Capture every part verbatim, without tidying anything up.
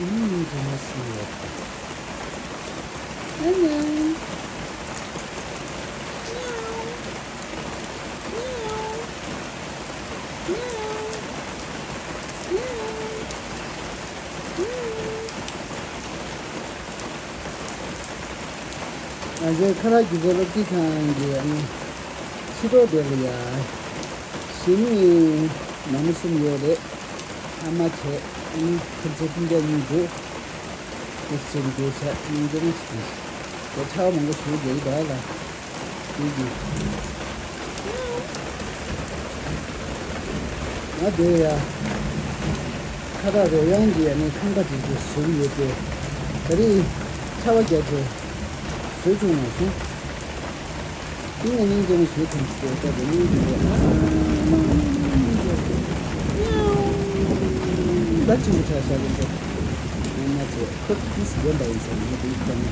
ཡིན་ཡིན་དུ་མ་སུ་ཡོད་པ། ཨ་ནི། ང་ཚོའི་ཁ་རག་སྒྱུ་རྩལ་སློབ་ཁྲིད་ཁང་གི་ཨ་ནི་ཕྱི་དྲོ་དེ་ལ་ཡ། གཞི་ནས་ནང་མི་གསུམ་ཡོད་རེད། ཨ་མ་བྱས། ཨ་ནི་ཁྱིམ་མཚེས་སྤུན་ཀྱག་གཉིས་འདུག་དེ་བཞིན་དེ་བྱས་ཨ་ནི་འདི་ནི་ཞིག་དེ་ཆར་པ་མང་པོ་ཞིག་རྒྱག་གི་འདུག་ལ། དེ་གི། ང་དེ་ཡ། ཁ་རག་རོལ་དབྱངས་ཀྱི་ཨ་ནི་ཁང་པ་དེ་ཚོ་བཟོས་ཡོད་དེ། ད་རེས་ཆར་པ་བརྒྱབ་བྱས་བཟོས་བྱུང་མ་སོང་། ཏིང་ངེ་སྙིང་རྗེ་མོ་ཞིག་ཐོན་ཞིག་ལྟ་བུ་སྙིང་རྗེ་མོ། ད་ཅི་མོ་ཆ་ཤ་གི་འདུག་ང་མ་བྱས་ཁོ་ཏིས་འདོན་པ་ཡིན་ཟེར་ནས་དེ་ཡིག་ཀྱང་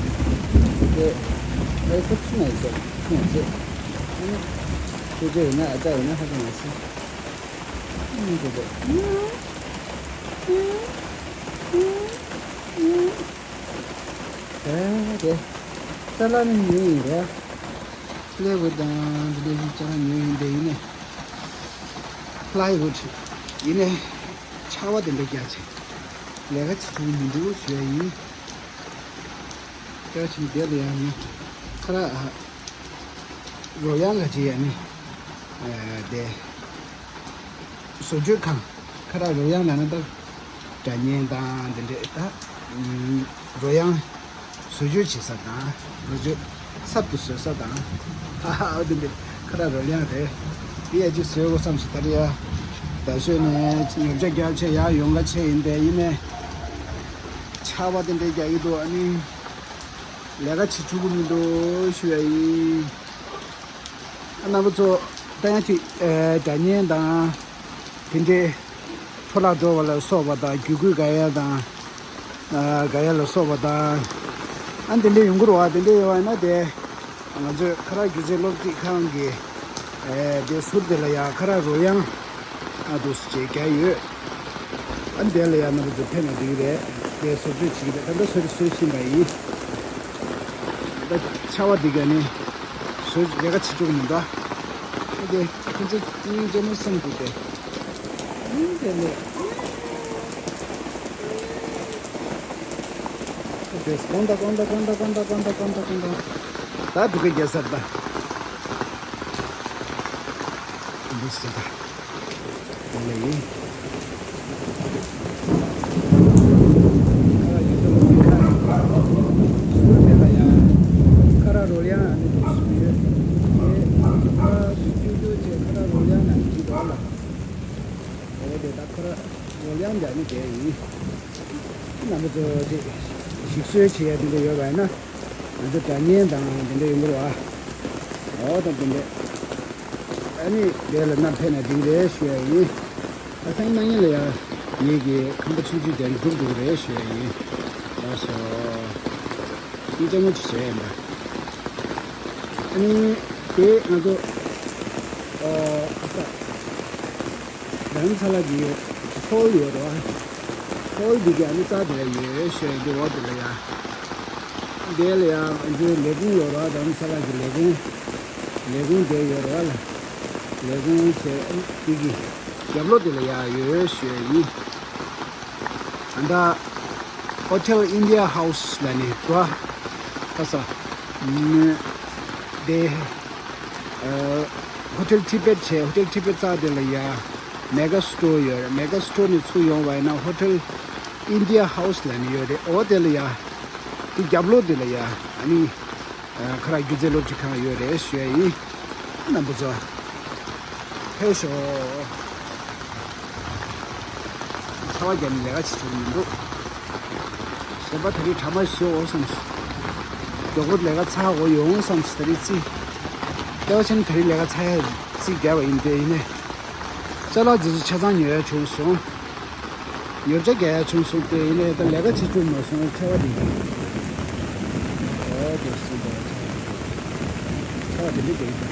དེ་ཨེ་ཁོ་ཆུང་ང་ཡིན་ཟེར་ཆུང་བ་བྱས། ཁྱོད་ཚོ་ཡིན་ན་ཨ་ཅག་ཡིན་ན་ཧ་ཅང་མ་སྲིད། སྙིང་རྗེ་མོ། ཨེ་དེ་ཅ་ལག་ནི་ཉོས་ཡིན་རེད། པི་ལེ་ཝུཌ་དང་འདི་འདྲའི་ཅ་ལག་ཉོས་ཡིན་པས་ཡིན་ནས། པི་ལའི་ཝུཌ་ཡིན་ནས། ཆར་པ་དེ་འདྲ་རྒྱག་བྱས། ལས་ཀ་བྱེད་ཐུབ་ཀྱི་མི་འདུག་ཞུ་ཡ་ཡིན། སྐྱག་ཆེན་དེ་ལ་ཡང་ནི། ཁ་རག་ཨ། རོལ་དབྱངས་ལ་བྱེད་ཡ་ནི། ཨ། དེ། བཟོ་བཅོས་ཁང་། ཁ་རག་རོལ་དབྱངས་ལབ་ན་ད། སྒྲ་སྙན་དང་དེ་འདྲས་ད། རོལ་དབྱངས་བཟོ་བཅོས་བྱེད་ས་དང་། བཟོ་བཅོས་གསར་དུ་བཟོ་ས་དང་། ཧ་ཧ། འོ་དེ་འདྲས་ཁ་རག་རོལ་དབྱངས་རེད། དེ་ཡ་གཅིག་བཟོས་དགོས་བསམ་སོང་། ད་རེས་ཡ། ད་གཟོད་ནས་ཉོ་ཆ་རྒྱག་ཆ་ཡག་ཡོང་ག་ཆེ་ཡིན་པས་ཡིན་ནས། ཆར་པ་དེ་འདྲས་རྒྱག་གི་འདུག་ཨ་ནི། ལས་ཀ་བྱེད་ཆོག་གི་མི་འདུག་ཞུ་ཡ་ཡིན། རྣམ་པ་ཚོ། ད་ཡང་ཅིག་ཨེ། སྒྲ་སྙན་དང་། དེ་འདྲའི་འཕྲོ་བརླག་འགྲོ་བ་ལ་སོགས་པ་དང་། རྒྱུད་སྐུད་འགག་ཡ་དང་། ཨ། འགག་ཡ་ལ་སོགས་པ་དང་། ཨ། དེ་འདྲའི་ཡོང་གི་རེད་བ། དེ་འདྲའི་ཡོང་བ་ན་དེ། ང་ཚོས་ཁ་རག་སྒྱུ་རྩལ་སློབ་ཁྲིད་ཁང་གི་ཨེ། དེ་ཟུར་དེ་ལ་ཡ་ཁ་རག་རོལ་དབྱངས། ཨ། འདུག་སེ་བྱས་བརྒྱབ་ཡོད། ཨ། དེ་ལ་ཡ་རྣམ་པ་ཚོ་ཕེབས་ན་འགྲིག་གི་རེད། དེ་བཟོ་བཅོས་བྱེད་ཀྱི་རེད། ད་ལྟ་བཟོ་རེ་བཟོ་བཞིན་པ་ཡིན། ད་ཆར་པ་འདི་ག་ནི་བཟོ་ལས་ཀ་བྱེད་ཆོག་མི་འདུག་ཨ། དེ་ཁྱེད་ཚོ་སྙིང་རྗེ་མོ་བསམ་གྱི་དེ། སྙིང་རྗེ་མོ། ཨ། དེ་སྐོང་ད་སྐོང་ད་སྐོང་ད། ད་འདུག་གི་རྒྱལ་སར་ད། འདི་སུ་ད། དེ་ལ་ཡིན། ཁ་རག་རོལ་དབྱངས་ཨ་ནི་འདུག་སུ་ཡོད། དེ་ཁ་རག་སི་ཊུ་ཌི་ཡོ་བྱས་ཁ་རག་རོལ་དབྱངས་ན་འགྲིག་འདུག་ལ། འོ་དེ་ད་ཁ་རག་རོལ་དབྱངས་འདི་ཨ་ནི་དེ་ཡིན། རྣམ་པ་ཚོ་ཅིག་ཞིག་གསོ་བྱེད་ཡ་དེ་འདྲ་ཡོད་པ་ཡིན་ན། ང་ཚོ་སྒྲ་སྙན་དང་དེ་འདྲ་ཡོང་གི་རེད་བ། འོ་ད་དེ་འདྲ། ཨ་ནི་དེ་ལ་ནམ་ཕེབས་ན་འགྲིག་རེད་ཞུ་ཡ་ཡིན། ད་སང་ཉིན་གནངས་ཉིན་ལ་ཡ་ངེད་ཀྱི་ཁང་པ་ཆུང་ཆུང་དེ་འགྲུབ་འགྲོ་གི་རེད་ཞུ་ཡ་ཡིན། ལགས་སོ། ངས་ལྕགས་མོ་ཅིག་བཟོས་ཡིན་པ། ཨ་ནི་དེ་ང་ཚོ་ཨ་ས། རྡ་རམ་ས་ལ་གི་ཧོལ་ཡོད་རེད་བ། ཧོལ་འདི་གའི་ཨ་ནི་རྩ་དེ་ལ་ཡོད་ཞེས་འདི་འོག་དེ་ལ་ཡ། དེ་ལ་ཡ་ང་ཚོའི་ལས་ཁུངས་ཡོད་རེད་བ། རྡ་རམ་ས་ལ་གི་ལས་ཁུངས། ལས་ཁུངས་དེ་ཡོད་རེད་བ་ལ། ལས་ཁུངས་བྱས་ཨ་ནི་དེ་གི་རྒྱབ་ལོགས་དེ་ལ་ཡ་ཡོད་ཞེས་ཡིན། ད་ལྟ་ཧོ་ཊེལ་ཨིན་ཌི་ཡ་ཧའུ་སི་ལབ་ནས་འགྲོ་ཨ། ཁ་ས། དེ། ཨ། ཧོ་ཊེལ་ཊི་བེཊ་བྱས། ཧོ་ཊེལ་ཊི་བེཊ་རྩ་དེ་ལ་ཡ་མེ་ག་སི་ཊོར་ཡོད་རེད། མེ་ག་སི་ཊོར་ནས་ཚུར་ཡོང་བ་ཡིན་ན་ཧོ་ཊེལ་ཨིན་ཌི་ཡ་ཧའུ་སི་ལབ་ནས་ཡོད་རེད། འོ་དེ་ལ་ཡ། དེ་རྒྱབ་ལོགས་དེ་ལ་ཡ་ཨ་ནི། ཨ། ཁ་རག་སྒྱུ་རྩལ་སློབ་ཁྲིད་ཁང་ཡོད་རེད་ཞུ་ཡ་ཡིན། རྣམ་པ་ཚོ། ཕེབས་ཤོག་ཆར་པ་བརྒྱབ་ནས་ལས་ཀ་བྱེད་ཆོག་གི་མི་འདུག་གཞན་པ་དེ་རིང་གྲ་མ་ཞིག་བཟོ་འོ་བསམས་སོང་། མགྱོགས་པོ་ལས་ཀ་ཚར་འོ་ཡོང་བསམས་སོང་། དེ་རིང་རྩིས། ལྟ་བ་ཆེན་དེ་རིང་ལས་ཀ་ཚར་ཡ་རྩིས་བརྒྱབ་པ་ཡིན་པས་ཡིན་ནས། ཅ་ལག་འདི་ཚོ་ཆ་ཚང་ཉོ་ཡ་བྱུང་སོང་། ཉོ་ཆ་རྒྱག་ཡ་བྱུང་སོང་སྟེ་ཡིན་ནའི་ད་ལས་ཀ་བྱེད་ཐུབ་མ་སོང་། ཆར་པ་དེ་ཡིན། ཨོ་དེ་སུ་འདྲ་ཆར་པ་དེ་འདྲ་དེ་ཡིན་ད།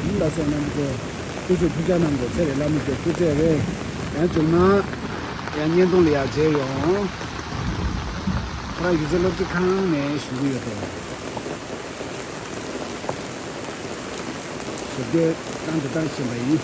ཡིན་ལ་སོགས་རྣམས་ཀྱི་སྐུ་གཟུགས་ཐུགས་ཅག་རྣམས་ཀྱི་ཚེ་རེ་བླ་མ་ཀྱི་སྐུ་ཚེ་རེ་ཡང་བྱུང་ན། ཡང་བརྙན་ཐུང་ལ་ཡར་མཇལ་ཡོང་། ཁོ་རང་གཞིས་རྩེ་སློབ་གྲྭ་ཁང་ནས་ཞུ་གི་ཡོད་དོ། ཞབས་བརྟན་བཏང་དུ་བཏང་བཞིན་པ་ཡིན།